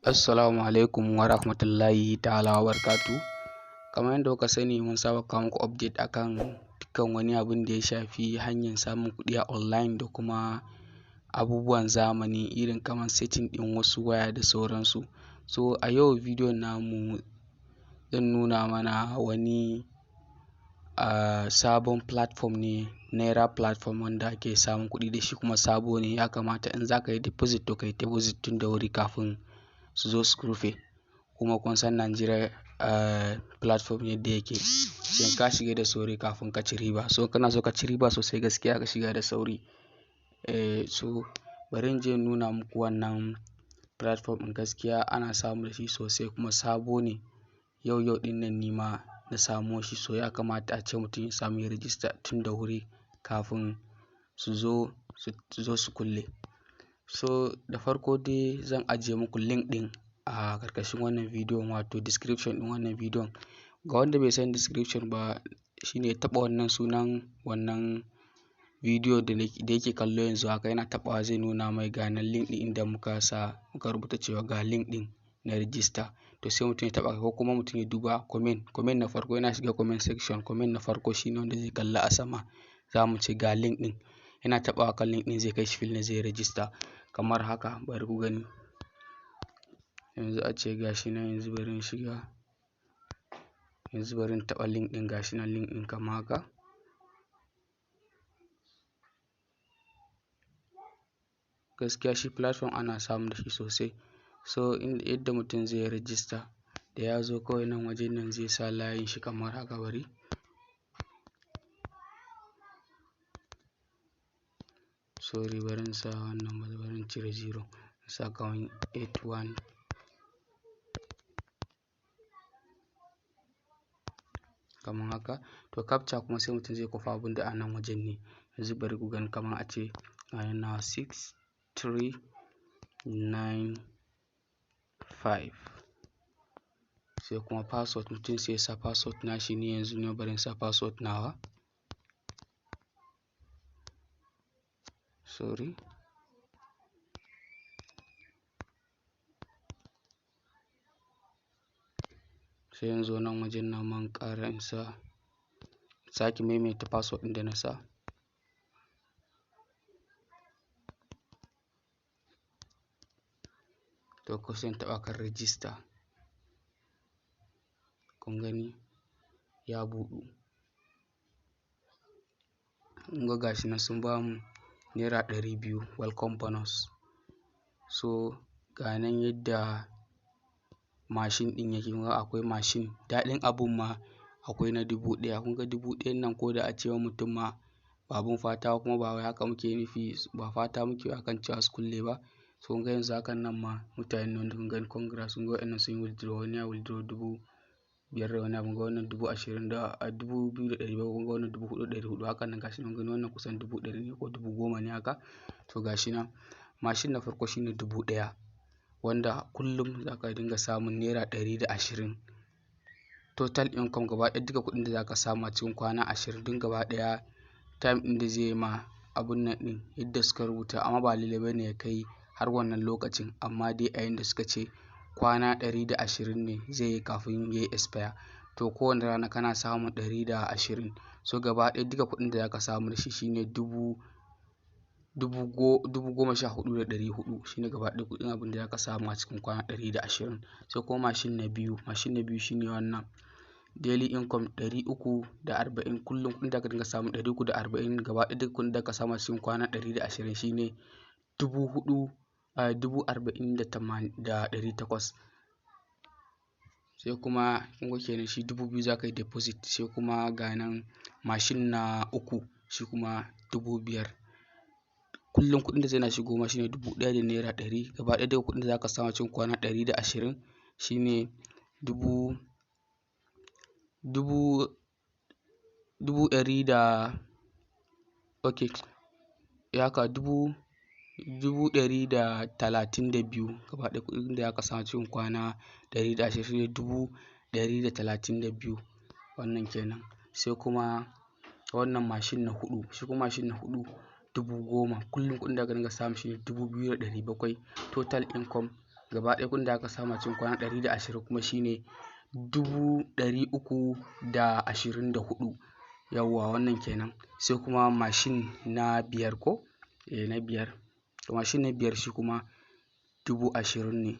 Assalamu alaikum wa rahmatullahi ta'ala wa barakatuh. Kamar yadda kuka sani, mun saba kawo muku update akan dukkan wani abun da ya shafi hanyar samun kuɗi a online da kuma abubuwan zamani, irin kamar setting ɗin wasu waya da sauransu. So a yau bidiyon namu zan nuna mana wani sabon platform ne, Naira platform, wanda ake samun kuɗi da shi, kuma sabo ne. Ya kamata in za ka yi deposit, to ka yi deposit tun da wuri kafin su zo su rufe. Kuma kun san Nigeria platform yadda yake, sai ka shiga da sauri kafin ka ci riba. So kana so ka ci riba sosai, gaskiya ka shiga da sauri. So bari in je in nuna muku wannan platform ɗin. Gaskiya ana samu da shi sosai, kuma sabo ne. Yau yau ɗin nan ni ma na samo shi. So ya kamata a ce mutum ya samu ya register tun da wuri kafin su zo su kulle. So da farko dai zan ajiye muku link ɗin a ƙarƙashin wannan bidiyon, wato description ɗin wannan bidiyon. Ga wanda bai san description ba, shine ya taɓa wannan sunan wannan bidiyo da yake kallo yanzu haka. Yana taɓawa zai nuna mai ga nan link ɗin inda muka sa, muka rubuta cewa ga link ɗin na register. To sai mutum ya taɓa, ko kuma mutum ya duba comment na farko. Yana shiga comment section, comment na farko shine wanda zai kalla a sama. Za mu ce ga link ɗin. Yana taɓawa kan link ɗin, zai kai shi filin zai register kamar haka. Bari ku gani yanzu. A ce gashi nan, yanzu bari in shiga, yanzu bari in taɓa link ɗin. Gashi nan link ɗin kamar haka. Gaskiya shi platform ana samu da shi sosai. So yadda mutum zai yi register, da ya zo kawai nan wajen nan zai sa layin shi kamar haka. Bari, sorry, bari in sa wannan, bari in cire zero, in sa kawai 81 kamar haka. To captcha kuma sai mutum zai kwafa abun da a nan wajen ne. Yanzu bari ku gani, kamar a ce ga nan 6395. Sai kuma password, mutum sai ya sa password nashi ne. Yanzu ne bari in sa password nawa, sorry. Sai in zo nan wajen nan ma in ƙara in sa, sake maimaita password ɗin da na sa. To ko sai in taɓa kan register. Kun gani ya buɗu. Kun ga gashi nan sun bamu ₦200 welcome bonus. So ga nan yadda mashin ɗin yake. Kun ga akwai mashin, daɗin abun ma akwai na 1000. Kun ga 1000n nan, ko da a ce wa mutum ma ba abun fata, kuma ba wai haka muke nufi ba, fata muke akan cewa su kulle ba. So kun ga yanzu hakan nan ma mutanen nan, kun gani, congrats. Kun ga waɗannan sun yi withdraw, wani ya withdraw 5000 da wani abu. Kun ga wannan dubu ashirin da 2700. Kun ga wannan 4400. Hakan nan gashi nan, kun gani, wannan kusan 100,000 ne ko 10,000 ne haka. To gashi nan mashin na farko shine 1000, wanda kullum za ka dinga samun ₦120. Total income gaba ɗaya, duka kuɗin da za ka samu a cikin kwana 20 duk gaba ɗaya time ɗin da zai yi ma abun nan ɗin yadda suka rubuta, amma ba lallai bane ya kai har wannan lokacin, amma dai a yanda suka ce kwana 120 ne zai yi kafin ya yi expire. To kowane rana kana samun 120. So gaba ɗaya duka kuɗin da za ka samu da shi shine dubu dubu go 14,400. Shine gaba ɗaya kuɗin abin da za ka samu a cikin kwana 120. Sai kuma mashin na biyu. Mashin na biyu shine wannan daily income 340. Kullum kuɗin da ka dinga samu 340. Gaba ɗaya duka kuɗin da ka samu a cikin kwana 120 shine dubu huɗu, 40,800. Sai kuma kun ga kenan shi 2000 za ka yi deposit. Sai kuma ga nan mashin na uku, shi kuma 5000. Kullum kuɗin da zai na shigo ma shine ₦1,100. Gaba ɗaya duka kuɗin da za ka samu a cikin kwana 120 shine dubu dubu dubu ɗari da, okay, haka, 132,000. Gaba ɗaya kuɗin da zaka samu cikin kwana 120 shine 132,000. Wannan kenan. Sai kuma wannan mashin na huɗu. Shi kuma mashin na huɗu 10,000. Kullum kuɗin da zaka dinga samu shine 2700. Total income Gaba ɗaya kuɗin da aka samu a cikin kwana 120 kuma shine 324,000. Yawwa, wannan kenan. Sai kuma mashin na biyar ko? Eh, na biyar. To, mashin na biyar shi kuma 20,000 ne.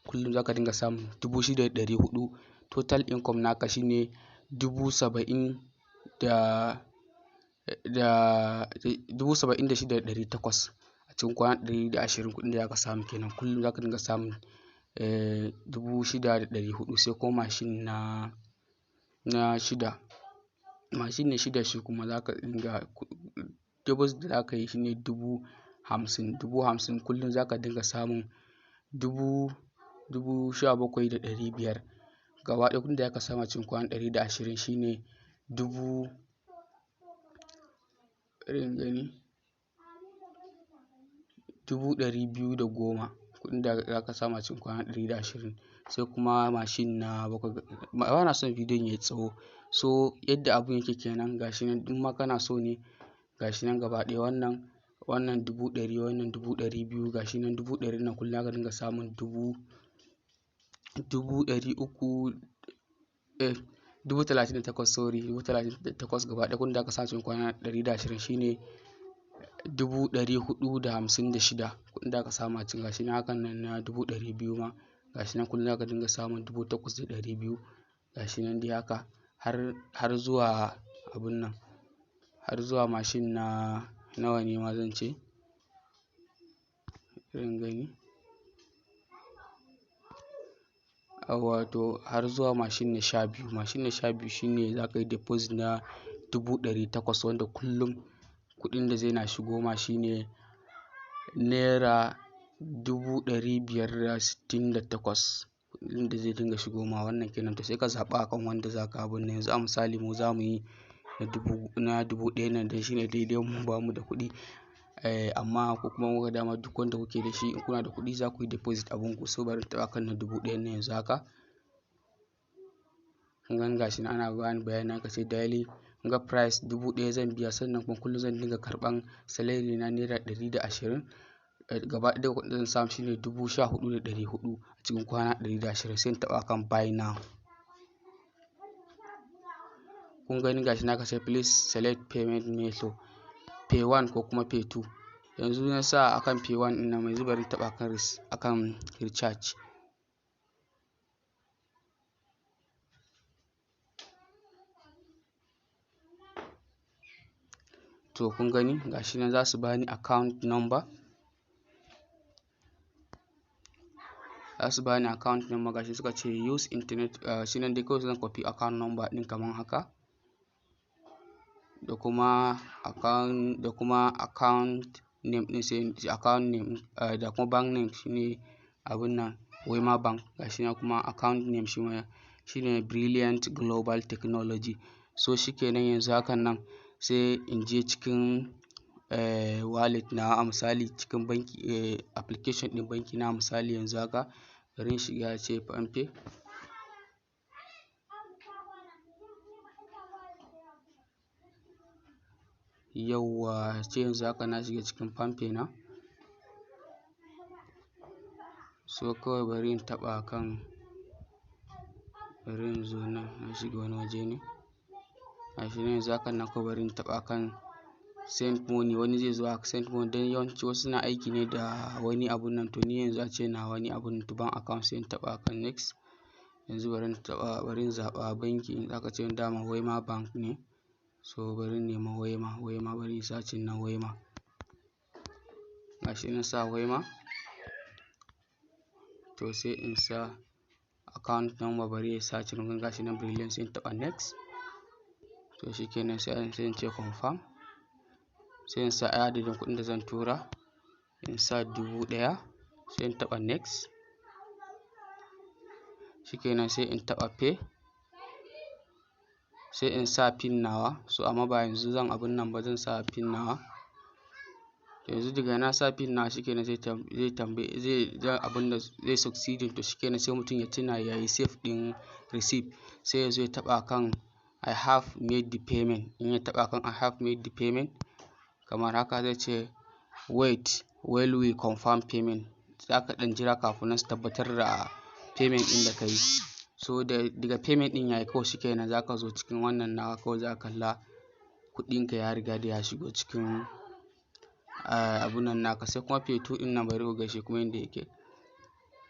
Kullum zaka dinga samun 6,400. Total income naka shine dubu saba'in da da 76,800 a cikin kwana 120. Kuɗin da zaka samu kenan, kullum zaka dinga samun 6,400. Sai kuma mashin na shida. Mashin na shida shi kuma zaka dinga deposit da zaka yi shine 50,000. 50,000, kullum zaka dinga samun 17,500. Gaba ɗaya kuɗin da zaka samu a cikin kwana 120 shine dubu, bari in gani, 210,000, kuɗin da zaka samu a cikin kwana 120. Sai kuma mashin na bakwai. Ba na son bidiyon yayi tsawo. So yadda abun yake kenan, gashi nan. In ma kana so ne, gashi nan gaba ɗaya. Wannan 100,000, wannan 200,000, gashi nan. 100,000 nan kullum zaka dinga samun dubu ɗari uku, 38,000, sorry, 38,000. Gaba ɗaya kuɗin da aka samu cikin kwana 120 shine 456,000, kuɗin da aka samu a cikin. Gashi nan hakan nan na 200,000 ma, gashi nan, kullum zaka dinga samun 8,200. Gashi nan dai haka har zuwa abun nan, har zuwa mashin na nawa ne ma zan ce, bari gani, wato har zuwa mashin na 12. Mashin na 12 shine za ka yi deposit na 800,000, wanda kullum kuɗin da zai na shigo ma shine naira 568,000, kuɗin da zai dinga shigo ma, wannan kenan. To, sai ka zaɓa akan wanda za ka abun nan. Yanzu a misali mu za mu yi na 1,000 nan, dan shine daidai mu ba mu da kuɗi. Amma ko kuma kuka dama, duk wanda kuke da shi, in kuna da kuɗi za ku yi deposit abun ku. So bari in taɓa kan na 1,000 nan yanzu haka. Kun gani, gashi nan ana bani bayani, aka ce daily, kun ga price 1,000 zan biya, sannan kuma kullum zan dinga karɓan salary na naira 120. Gaba ɗaya kuɗin da zan samu shine 14,400 a cikin kwana 120. Sai in taɓa kan buy now. Kun gani, gashi nan aka ce please select payment method, pay one ko kuma pay two. Yanzu na sa akan pay one ɗin nan. Yanzu bari in taɓa akan recharge. To, kun gani, gashi nan za su bani account number. Za su bani account number, gashi suka ce use internet. Shi nan dai kawai zan copy account number ɗin kaman haka, da kuma account name ɗin, sai account name da kuma bank name, shine abun nan, Wema Bank. Gashi nan kuma account name shi ma shine Brilliant Global Technology. So shikenan, yanzu hakan nan sai in je cikin wallet na, a misali cikin banki, application ɗin banki na. Misali yanzu haka bari in shiga ce PalmPay. Yauwa, ce yanzu haka na shiga cikin PalmPay na. So kawai bari in taɓa kan, bari in zo nan, na shiga wani waje ne. Gashi nan, yanzu hakan nan kawai bari in taɓa kan send money. Wani zai zo a send money, don yawanci wasu suna aiki ne da wani abun nan. To, ni yanzu a ce na wani abun to bank account, sai in taɓa kan next. Yanzu bari in taɓa, bari in zaɓa banki. In aka ce dama Wema Bank ne, so bari in nema Wema. Wema, bari in searching na Wema. Gashi na sa Wema. To, sai in sa account number, bari ya searching. Kun gashi nan Brilliant, sai in taɓa next. To, shikenan, sai in ce confirm. Sai in sa adadin kuɗin da zan tura, in sa 1,000, sai in taɓa next. Shikenan, sai in taɓa pay, sai in sa pin nawa. So amma ba yanzu zan abun nan ba, zan sa pin nawa yanzu. Daga na sa pin nawa, shikenan, zai tambaye, zai abun da zai succeeding. To, shikenan, sai mutum ya tuna ya yi save ɗin receipt, sai ya zo ya taɓa kan I have made the payment. In ya taɓa kan I have made the payment kamar haka, zai ce wait while we confirm payment. Za ka ɗan jira kafin nan su tabbatar da payment ɗin da ka yi. So da daga payment ɗin yayi, kawai shikenan, za ka zo cikin wannan naka, kawai za ka kalla kuɗinka ya riga da ya shigo cikin abun nan naka. Sai kuma pay 2 ɗin nan, bari ku ga shi kuma yanda yake.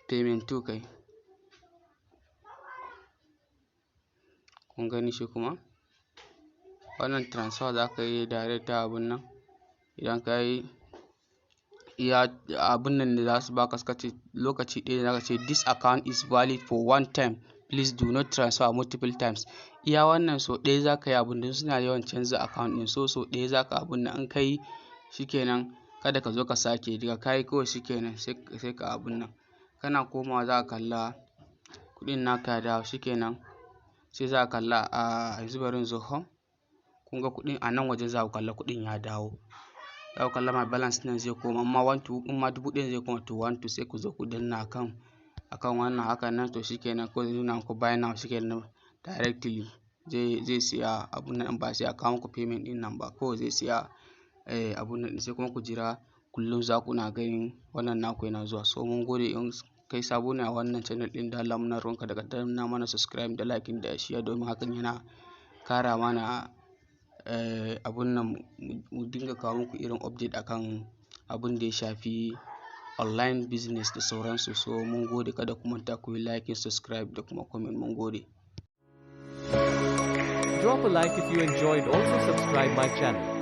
Payment 2 kai, kun gani, shi kuma wannan transfer za ka yi direct ta abun nan. Idan ka yi iya abun nan da za su baka, suka ce lokaci ɗaya za ka ce, "This account is valid for one time. Please do not transfer multiple times." Iya wannan so ɗaya za ka yi abun, don suna yawan canza account ɗin. So ɗaya za ka abun nan, in ka yi shikenan, kada ka zo ka sake. Daga ka yi kawai shikenan, sai ka abun nan. Kana komawa za ka kalla kuɗin naka ya dawo, shikenan. Sai za ka kalla a yanzu, bari in zo home. Kun ga kuɗin a nan wajen, za ku kalla kuɗin ya dawo. Za ku kalla my balance nan zai koma, amma one two, in ma 1000 zai koma to one two. Sai ku zo ku danna akan wannan hakan nan. To shikenan, ko zai nuna muku buy now, shikenan, directly zai siya abun nan, ba sai a kawo muku payment ɗin nan ba, kawai zai siya abun nan. Sai kuma ku jira, kullum za ku na ganin wannan naku yana zuwa. So mun gode. In kai sabo ne a wannan channel ɗin, da Allah muna roƙonka da ka danna mana subscribe da liking da share, domin hakan yana kara mana abun nan, mu dinga kawo muku irin update akan abun da ya shafi online business da sauransu. So mun gode. Kada ku manta ku yi like, subscribe da kuma comment. Mun gode. Drop a like if you enjoyed. Also subscribe my channel.